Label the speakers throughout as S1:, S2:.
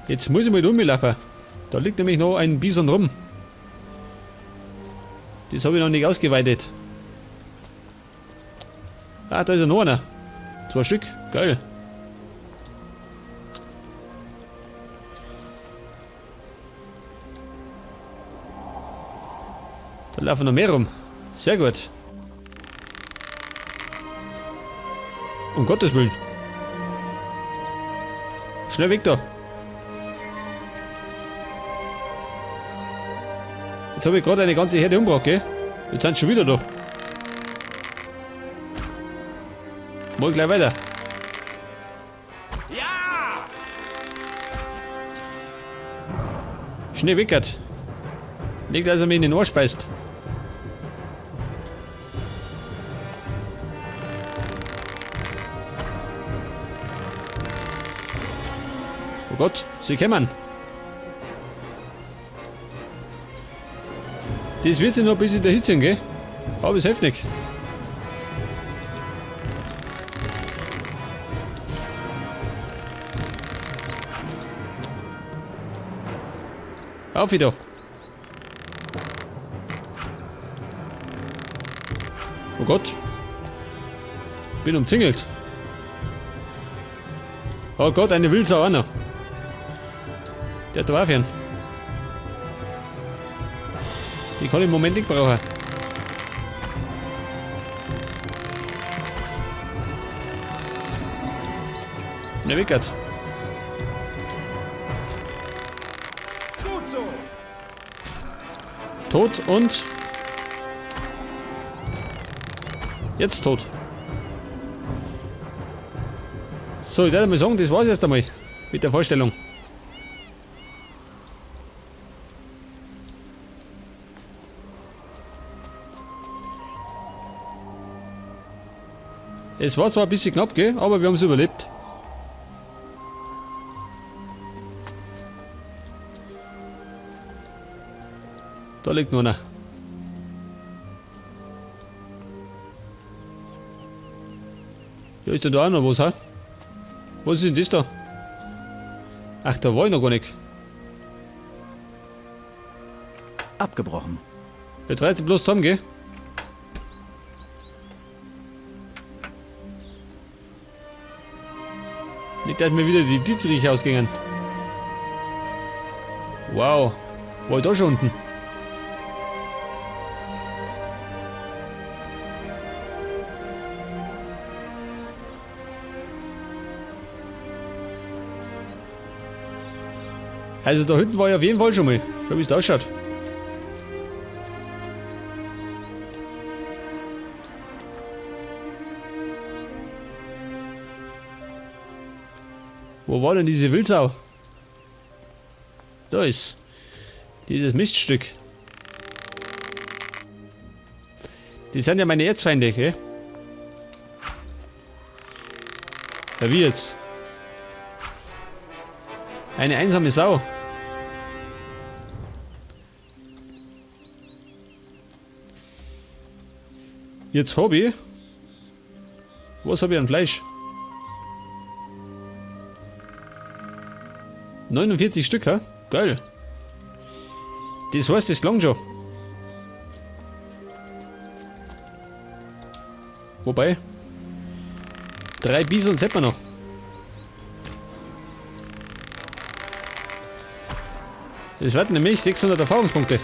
S1: Jetzt muss ich mal rumlaufen. Da liegt nämlich noch ein Bison rum. Das habe ich noch nicht ausgeweitet. Ah, da ist ja noch einer. 2 Stück. Geil. Da laufen noch mehr rum. Sehr gut. Um Gottes Willen. Schnell weg da. Jetzt habe ich gerade eine ganze Herde umgebracht, gell? Jetzt sind sie schon wieder da. Mal gleich weiter.
S2: Ja!
S1: Schnell weg. Nicht, dass er mich in den Arsch beißt. Oh Gott, sie kommen. Das wird sich noch ein bisschen dahinziehen, gell? Aber es hilft nicht. Auf wieder. Oh Gott. Bin umzingelt. Oh Gott, eine Wildsau auch noch. Der hat aufhören. Die kann ich im Moment nicht brauchen. Ne, wickert.
S2: Gut so.
S1: Tot und jetzt tot. So, ich werde mal sagen, das war's erst einmal mit der Vorstellung. Es war zwar ein bisschen knapp, gell? Aber wir haben's überlebt. Da liegt noch einer. Ja, ist denn da auch noch was, hä? Was ist denn das da? Ach, da war ich noch gar nicht.
S3: Abgebrochen.
S1: Jetzt reißt bloß zusammen, gell? Nicht, dass mir wieder die Dietrich ausgingen. Wow. War ich da schon unten? Also da hinten war ich auf jeden Fall schon mal. Schau, wie's da ausschaut. Wo war denn diese Wildsau? Da ist dieses Miststück. Die sind ja meine Erzfeinde, gell? Ja, wie jetzt? Eine einsame Sau. Jetzt hab ich. Was hab ich an Fleisch? 49 Stück, hä? Geil. Das heißt, das langt schon. Wobei, 3 Bisons hätten wir noch. Es werden nämlich 600 Erfahrungspunkte.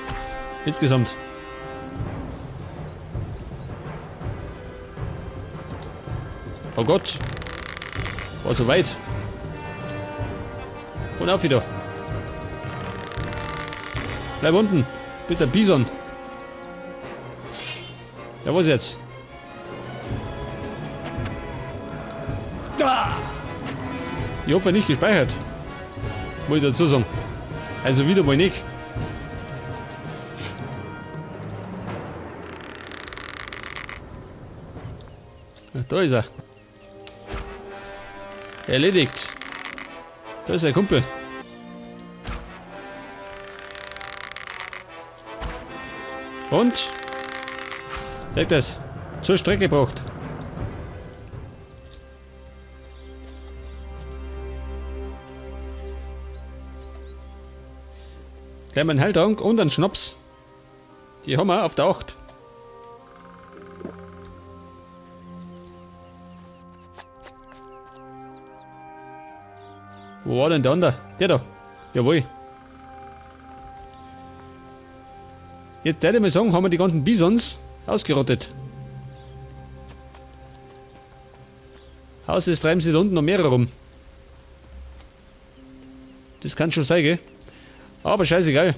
S1: Insgesamt. Oh Gott. War so weit. Und auf wieder. Bleib unten. Bitte Bison. Ja, was jetzt? Ich hoffe nicht gespeichert. Muss ich dazu sagen. Also wieder mal nicht. Ach, da ist er. Erledigt. Da ist der Kumpel. Und? Leg das. Zur Strecke gebracht. Gleich mal einen Heiltrank und einen Schnaps. Die haben wir auf der 8. Wo war denn der andere? Der da. Jawohl. Jetzt werde ich mal sagen, haben wir die ganzen Bisons ausgerottet. Außer es treiben sich da unten noch mehrere rum. Das kann schon sein, gell? Aber scheißegal.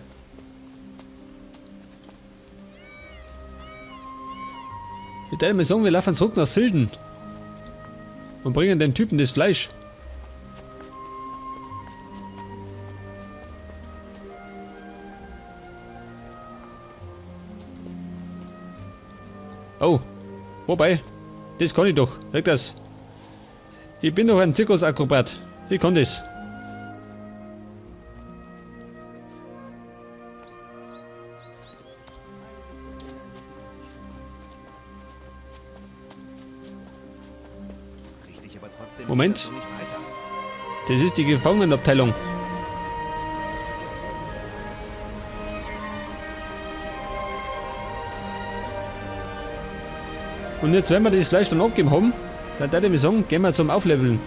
S1: Ich würde mal sagen, wir laufen zurück nach Silden. Und bringen dem Typen das Fleisch. Oh, wobei, das kann ich doch. Sag das. Ich bin doch ein Zirkusakrobat. Ich kann das. Moment. Das ist die Gefangenenabteilung. Und jetzt, wenn wir das Fleisch dann abgegeben haben, dann würde ich mir sagen, gehen wir zum Aufleveln.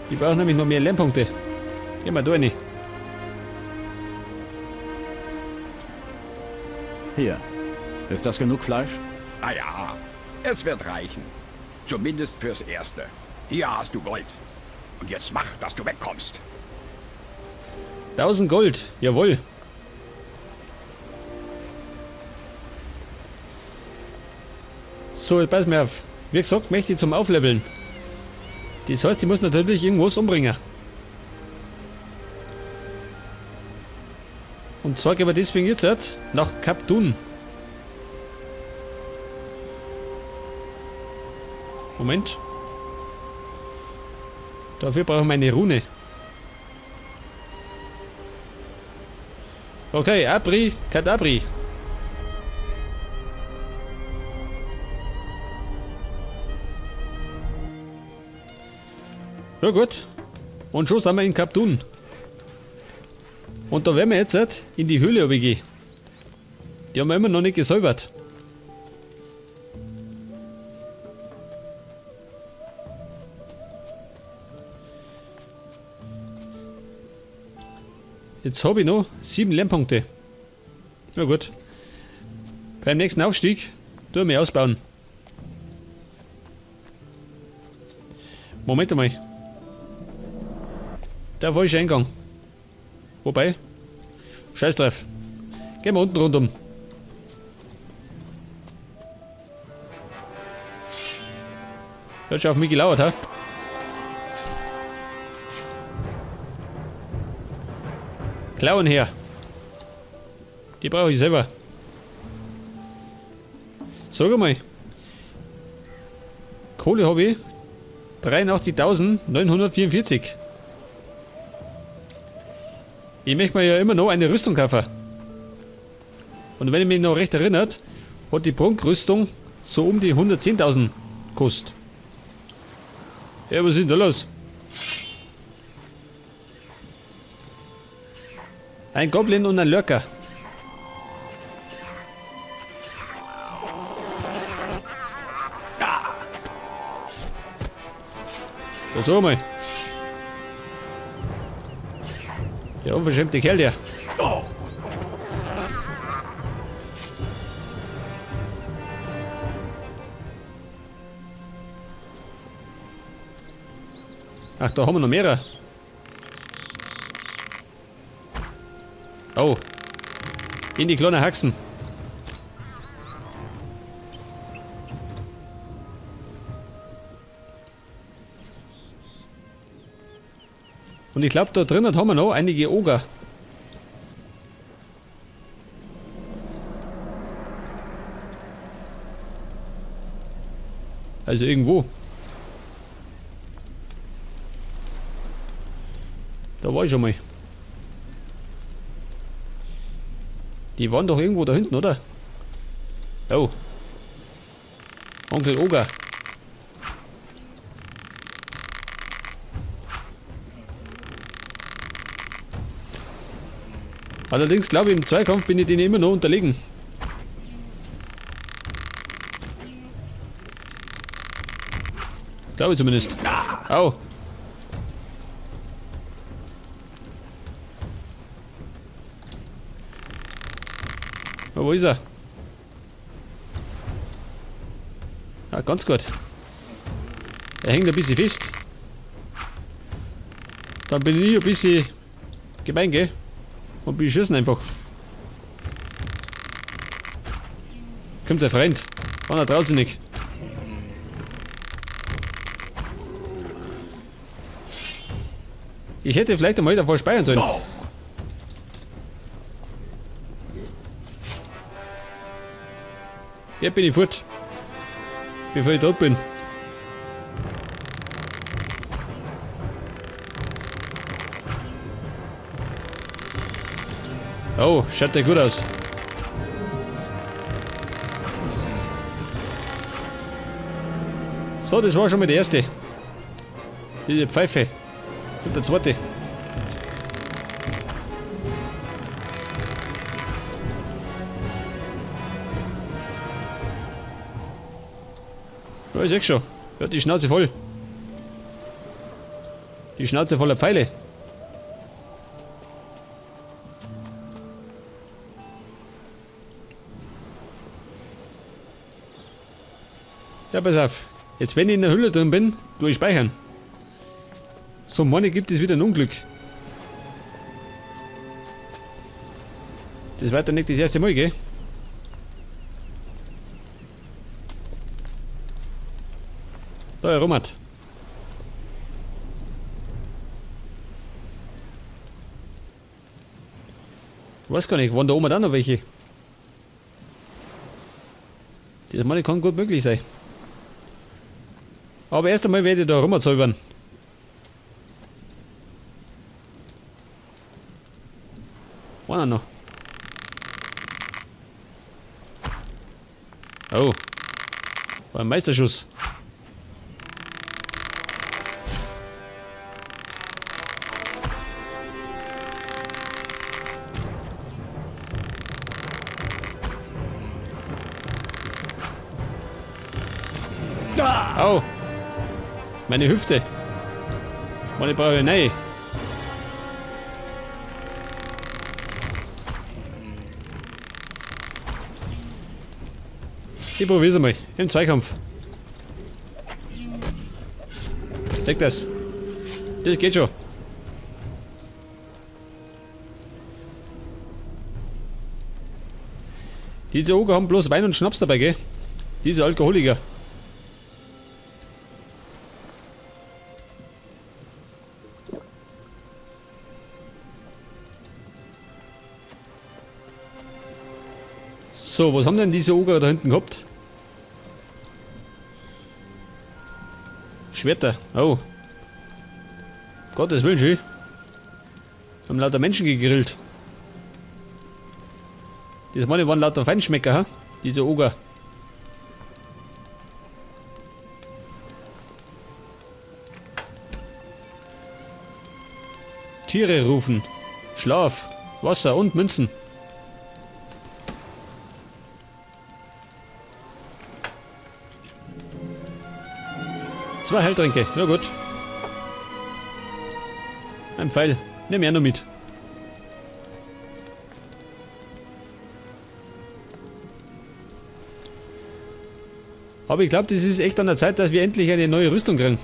S1: Ich brauche nämlich noch mehr Lernpunkte. Gehen wir da rein.
S3: Hier. Ist das genug Fleisch?
S4: Na ja, es wird reichen. Zumindest fürs Erste. Hier hast du Gold. Und jetzt mach, dass du wegkommst.
S1: 1000 Gold, jawohl. So, jetzt pass mir auf. Wie gesagt, möchte ich zum Aufleveln. Das heißt, ich muss natürlich irgendwas umbringen. Und zwar gehen wir deswegen jetzt nach Kaptun. Moment. Dafür brauchen wir eine Rune. Okay, Abri, Kadabri. Ja gut. Und schon sind wir in Kaptun. Und da werden wir jetzt in die Höhle runtergehen. Die haben wir immer noch nicht gesäubert. Jetzt habe ich noch 7 Lernpunkte. Na gut. Beim nächsten Aufstieg tue ich mich ausbauen. Moment einmal. Der falsche Eingang. Wobei. Scheiß drauf. Gehen wir unten rundum. Hat schon auf mich gelauert, ha? Klauen her. Die brauche ich selber. Sag mal. Kohle habe ich 83.944. Ich möchte mir ja immer noch eine Rüstung kaufen. Und wenn ich mich noch recht erinnert, hat die Prunkrüstung so um die 110.000 gekostet. Ja, was ist denn da los? Ein Goblin und ein Lurker. Ja, sag mal. Der unverschämte Kerl, der. Ach, da haben wir noch mehrere. Oh. In die kleinen Haxen. Und ich glaub, da drinnen haben wir noch einige Oger. Also irgendwo. Da war ich schon mal. Die waren doch irgendwo da hinten, oder? Oh. Onkel Oger. Allerdings glaube ich, im Zweikampf bin ich denen immer noch unterlegen. Glaube ich zumindest. Au. Oh, wo ist er? Ah, ganz gut. Er hängt ein bisschen fest. Dann bin ich ein bisschen gemein, gell? Und beschießen einfach. Kommt der Freund. War er draußen nicht. Ich hätte vielleicht einmal davor speichern sollen. Jetzt bin ich fort. Bevor ich tot bin. Oh, schaut der gut aus. So, das war schon mal der erste. Diese Pfeife. Und der zweite. Ja, ich seh schon. Ja, die Schnauze voll. Die Schnauze voller Pfeile. Ja, pass auf. Jetzt, wenn ich in der Hülle drin bin, tue ich speichern. So, morgen gibt es wieder ein Unglück. Das war dann nicht das erste Mal, gell? Da, Herr Romat. Weiß gar nicht, waren da oben auch noch welche? Das meine kann gut möglich sein. Aber erst einmal werde ich da rumzaubern. Einer noch. Oh. War ein Meisterschuss. Au! Meine Hüfte! Meine brauche ich neu. Ich probier's einmal. Im Zweikampf. Deck das. Das geht schon. Diese Oger haben bloß Wein und Schnaps dabei, gell? Diese Alkoholiker. So, was haben denn diese Oger da hinten gehabt? Schwerter. Oh. Gottes Willen, schön. Haben lauter Menschen gegrillt. Das meine waren lauter Feinschmecker, ha? Diese Oger. Tiere rufen. Schlaf, Wasser und Münzen. Zwei Heiltränke, ja gut. Ein Pfeil, nimm ich auch noch mit. Aber ich glaub, das ist echt an der Zeit, dass wir endlich eine neue Rüstung kriegen.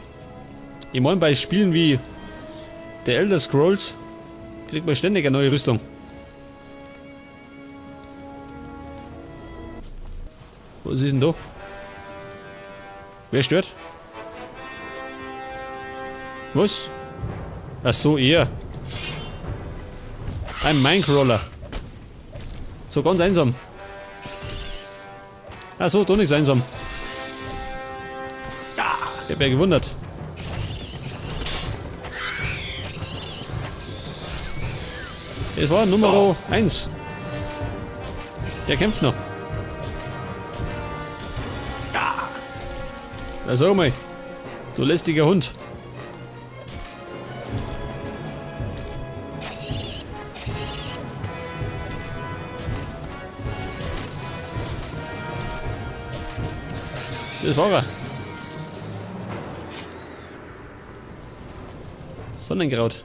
S1: Ich mein, bei Spielen wie The Elder Scrolls kriegt man ständig eine neue Rüstung. Was ist denn da? Wer stört? Was? Ach so, er. Ein Minecrawler. So ganz einsam. Ach so, doch nicht so einsam. Ich hab ja gewundert. Es war Nummer 1. Der kämpft noch. Na sag mal, du lästiger Hund. Das war er. Sonnenkraut.